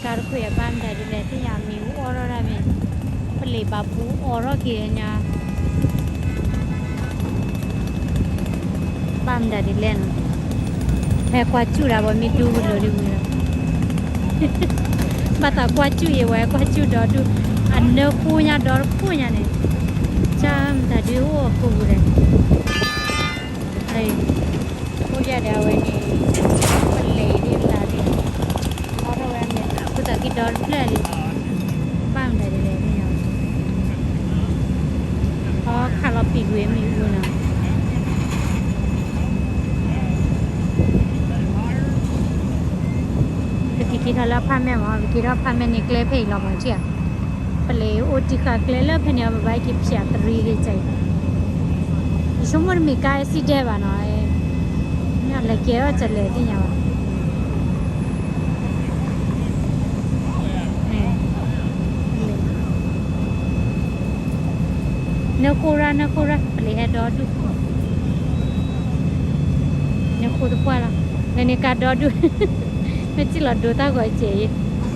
ကါတခိၣ်အံၤ ဘၣ်မတၤဒ်လဲၣ် သ့ၣ်ညါ မံၤဟူအီၣ်ထီၣ်ဒၣ်မ့ၢ် ပလံၤဘၣ်ဘူးအီထီၣ်က့ၤညါ ဘၣ်မတၤဒ်လဲၣ်နီၤ, ဟဲကွၢ်စူၣ်ဒၣ် ပှၤမ့ၢ်ဒူကလိၤဒ်ဝံၤလီၤ, ဘၣ်သးကွၢ်စူၣ်အံၤ ဝဲကွၢ်စူၣ်ဒီဒူၣ်, အနၢဃိညါဒီတခိၣ်ညါန့ၣ်, ကါမတၤဒ်အိၣ်အကိာ်ပူၤလဲၣ် အိၣ်ယၤဒီးအဝဲန့ၣ် ပလံၤဒ်မတၤဒ်, အီထီၣ်ဝဲမ့ၢ်အဃိသးက့ၤဒီတဖျၢၣ်လံ, ဘၣ်မတၤဒ်လဲၣ်သ့ၣ်ညါ, အီခးလီၤပံာ်ကွံာ်မ့ၣ်အူနီၤ, ပကက့ၤထီၣ်လၢအဖၣ်မဲာ်မး, ပက့ၤထီၣ်ဖၣ်မဲာ်န့ၣ် ကျဲဖဲအံၤလီၤမးထံၣ်ဧါ, ပလံၤအိၣ်တံၢ်ဃာ်ကျဲလၢဖဲန့ၣ် ပဘၣ်က့ၤဖျဲးတရံးဂ့ၤကဲအံၤ, ယဆိကမိၣ်တမ့ၢ်ကါ accident ဘၣ်နီၤ, မ့ၢ်လဲၤကဲထီၣ်ကလဲၣ်သ့ၣ်ညါဘၣ် နၢဃိရၣ် နၢဃိရၣ် ပလံၤဟဲဒီဒူၣ်, နၢဃိသပှၢ်လီၤ, လၢန့ၣ်ကါဒီဒူၣ်, မ့ၢ်ထံၣ်လီၤဒိတၢ်ဂီၤစဲးအံၤ